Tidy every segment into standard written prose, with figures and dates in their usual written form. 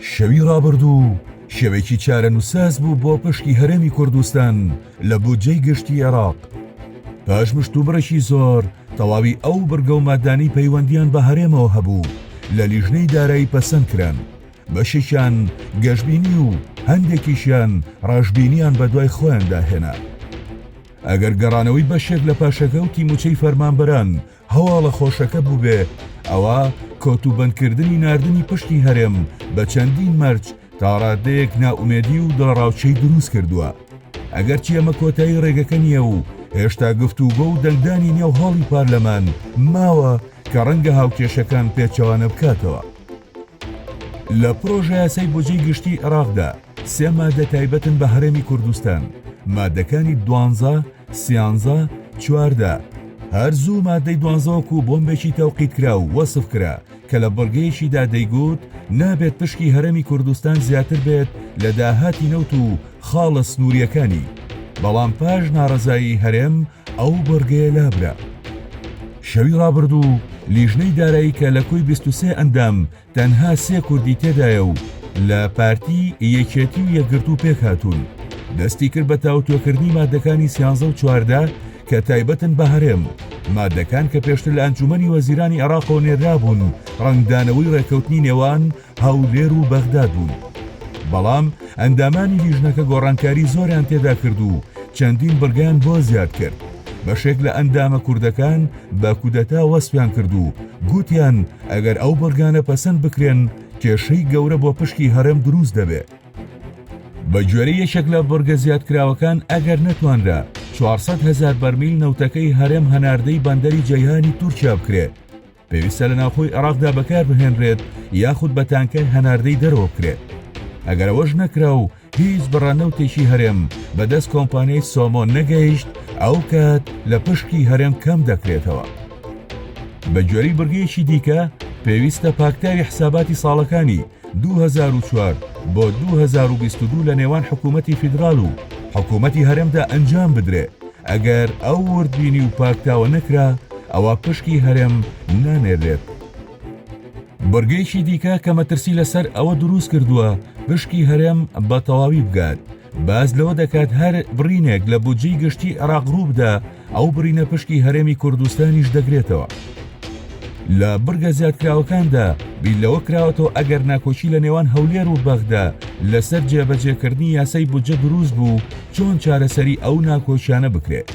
شەوی ڕابردوو شەوێکی چارەنووسساز بوو بۆ پشکی هەرێمی کوردستان لە بودجەی گشتی عێراق. پاش مشتومڕێکی زۆر تەواوی ئەو بڕگە و مادانەی پەیوەندییان بە هەرێمەوە هەبوو لە لیژنەی دارایی پەسەند کران، بەشێکیان گەشبینی و هەندێکیشیان ڕەشبینیان بەدوای خۆیاندا هێنا. ئەگەر گەڕانەوەی بەشێک لە پاشەکەوتی مووچەی فەرمانبەران هەواڵە خۆشەکە بووبێ، ئەوا کۆتوبەندکردنی ناردنی پشکی هەرێم بە چەندین مەرج تا ڕاددەیەک نائومێدی و دڵەڕاوکێی دروست کردووە. ئەگەرچی ئەمە کۆتایی ڕێگەکە نییە و هێشتا گفتوگۆ و دەنگدانی نێو هۆڵی پارلەمان ماوە کە ڕەنگە هاوکێشەکان پێچەوانە بکاتەوە. لە پڕۆژەیاسای بودجەی گشتیی عێراقدا سێ مادە تایبەتن بە هەرێمی کوردستان، مادەکانی دوانزە، سیانزە، 14. هەر زوو مادەی دوانزە وەکو بۆمبێکی تەوقیتکراو وەسف کرا کە لە بڕگەیەکیدا دەیگوت نابێت پشکی هەرێمی کوردستان زیاتر بێت لە داهاتی نەوت و خاڵە سنوورییەکانی، بەڵام پاش ناڕەزایی هەرێم ئەو بڕگەیە لابرا. شەوی ڕابردوو لیژنەی دارایی کە لە کۆی 23 ئەندام تەنها سێ کوردی تێدایە و لە پارتی، یەکێتی و یەکگرتوو پێکهاتوون، دەستی کرد بە تاوتوێکردنی ماددەکانی سیانزە و 14 کە تایبەتن بە هەرێم. ماددەکان کە پێشتر لە ئەنجوومەنی وەزیرانی عێراقەوە نێررابوون، ڕەنگدانەوەی ڕێککەوتنی نێوان هەولێر و بەغداد بوون. بەڵام ئەندامانی لیژنەکە گۆڕانکاری زۆریان تێدا کرد و چەندین بڕگەیان بۆ زیاد کرد. بەشێک لە ئەندامە کوردەکان بە کودەتا وەسفیان کرد و گوتیان ئەگەر ئەو بڕگانە پەسەند بکرێن کێشەی گەورە بۆ پشکی هەرێم دروست دەبێ. بە گوێرەی یەکێک لە بڕگە زیادکراوەکان ئەگەر نەتوانرا 400 هەزار بەرمیل نەوتەکەی هەرێم هەناردەی بەندەری جەیهانی تورکیا بکرێ، پێویستە لە ناوخۆی عێراقدا بەکاربهێنرێت یاخود بە تانکەر هەناردەی دەرەوە بکرێت. ئەگەر ئەوەش نەکرا و هیچ بڕە نەوتێکی هەرێم بەدەست کۆمپانیای سۆمۆ نەگەیشت، ئەوکات لە پشکی هەرێم کەم دەکرێتەوە. بە گوێرەی بڕگەیەکی دیکە، پێویستە پاکتاوی حساباتی ساڵەکانی 2004 بۆ 2022 لە نێوان حکوومەتی فیدرال و حکوومەتی هەرێمدا ئەنجام بدرێ، ئەگەر ئەو وردبینی و پاکتاوە نەکرا، ئەوا پشکی هەرێم نانێررێت. بڕگەیەکی دیکە کە مەترسی لەسەر ئەوە دروست کردووە پشکی هەرێم بە تەواوی بگات، باس لەوە دەکات هەر بڕینێک لە بودجەی گشتی عێراق ڕووبدا، ئەو بڕینە پشکی هەرێمی کوردستانیش دەگرێتەوە. لە بڕگە زیادکراوەکاندا بیر لەوە کراوەتەوە ئەگەر ناکۆکی لە نێوان هەولێر و بەغدا لەسەر جێبەجێکردنی یاسای بودجە دروست بوو، چۆن چارەسەری ئەو ناکۆکیانە بکرێت.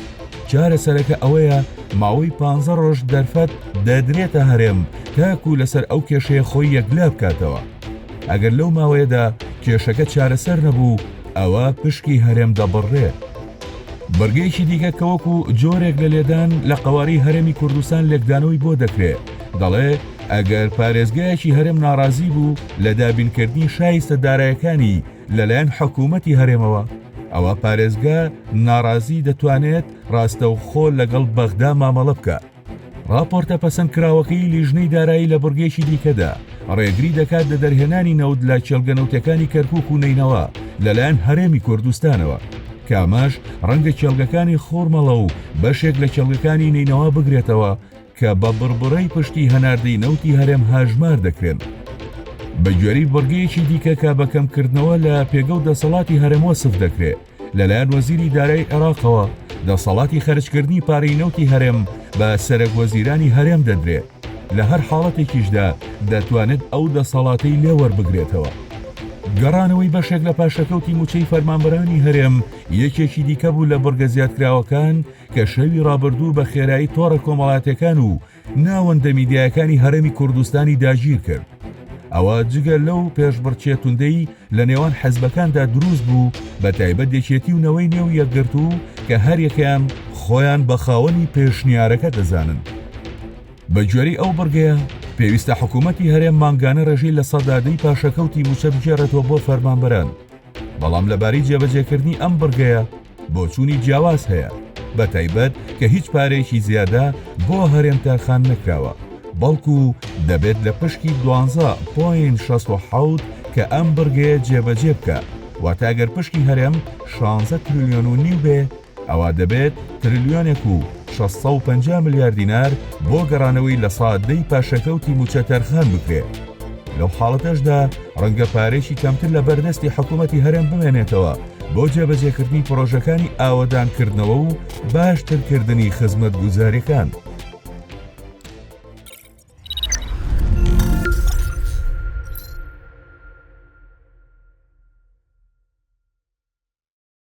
چارەسەرەکە ئەوەیە ماوەی پانزە ڕۆژ دەرفەت دەدرێتە هەرێم تاکو لەسەر ئەو کێشەیە خۆی یەکلا بکاتەوە. ئەگەر لەو ماوەیەدا کێشەکە چارەسەر نەبوو، ئەوا پشکی هەرێم دەبڕرێ. بڕگەیەکی دیکە کە وەکو جۆرێک لە لێدان لە قەوارەی هەرێمی کوردستان لێکدانەوەی بۆ دەکرێ، دەڵێ ئەگەر پارێزگایەکی هەرێم ناڕازی بوو لە دابینکردنی شایستە دارایەکانی لەلایەن حکوومەتی هەرێمەوە، ئەوا پارێزگا ناڕازی دەتوانێت ڕاستەوخۆ لەگەڵ بەغدا مامەڵە بکا. ڕاپۆرتە پەسەندکراوەکەی لیژنەی دارایی لە بڕگەیەکی دیکەدا ڕێگری دەکات لە دەرهێنانی نەوت لە کێڵگە نەوتەکانی کەرکوک و نەینەوا لەلایەن هەرێمی کوردستانەوە، کە ئەمەش ڕەنگە کێڵگەکانی خورمەڵە و بەشێک لە کێڵگەکانی نەینەوا بگرێتەوە کە بە بڕبڕەی پشتی هەناردەی نەوتی هەرێم هەژمار دەکرێن. بەگوێرەی بڕگەیەکی دیکە کە بە کەمکردنەوە لە پێگە و دەسەڵاتی هەرێم وەسف دەکرێت، لەلایەن وەزیری دارایی عێراقەوە دەسەڵاتی خەرجکردنی پارەی نەوتی هەرێم بە سەرەک وەزیرانی هەرێم دەدرێ، لە هەر حاڵەتێکیشدا دەتوانێت ئەو دەسەڵاتەی لێ وەربگرێتەوە. گەڕانەوەی بەشێک لە پاشەکەوتی مووچەی فەرمانبەرانی هەرێم یەکێکی دیکە بوو لە بڕگە زیادکراوەکان کە شەوی ڕابردوو بە خێرایی تۆڕە کۆمەڵاتیەکان و ناوەندە میدیایەکانی هەرێمی کوردستانی داگیر کرد. ئەوە جگە لەو پێشبڕکێ توندەی لە نێوان حزبەکاندا دروست بوو، بە تایبەت یەکێتی و نەوەی نوێ و یەکگرتوو کە هەریەکەیان خۆیان بە خاوەنی پێشنیارەکە دەزانن. بە گوێرەی ئەو بڕگەیە، پێویستە حکوومەتی هەرێم مانگانە ڕێژەی 10% ی پاشەکەوتی مووچە بگێڕێتەوە بۆ فەرمانبەران. بەڵام لەبارەی جێبەجێکردنی ئەم بڕگەیە بۆچوونی جیاواز هەیە، بەتایبەت کە هیچ پارەیەکی زیادە بۆ هەرێم تەرخان نەکراوە، بەڵکو دەبێت لە پشکی دوانزە point 67 کە ئەم بڕگەیە جێبەجێ بکا، واتە ئەگەر پشکی هەرێم شانزە ترلیۆن و نیو بێ، ئەوا دەبێت ترلیۆنێک و 650 ملیار دینار بۆ گەڕانەوەی 10% ی پاشەکەوتی مووچە تەرخان بکرێ. لەو حاڵەتەشدا ڕەنگە پارەیەکی کەمتر لە بەردەستی حکوومەتی هەرێم بمێنێتەوە بۆ جێبەجێکردنی پڕۆژەکانی ئاوەدانکردنەوە و باشترکردنی خزمەتگوزارییەکان.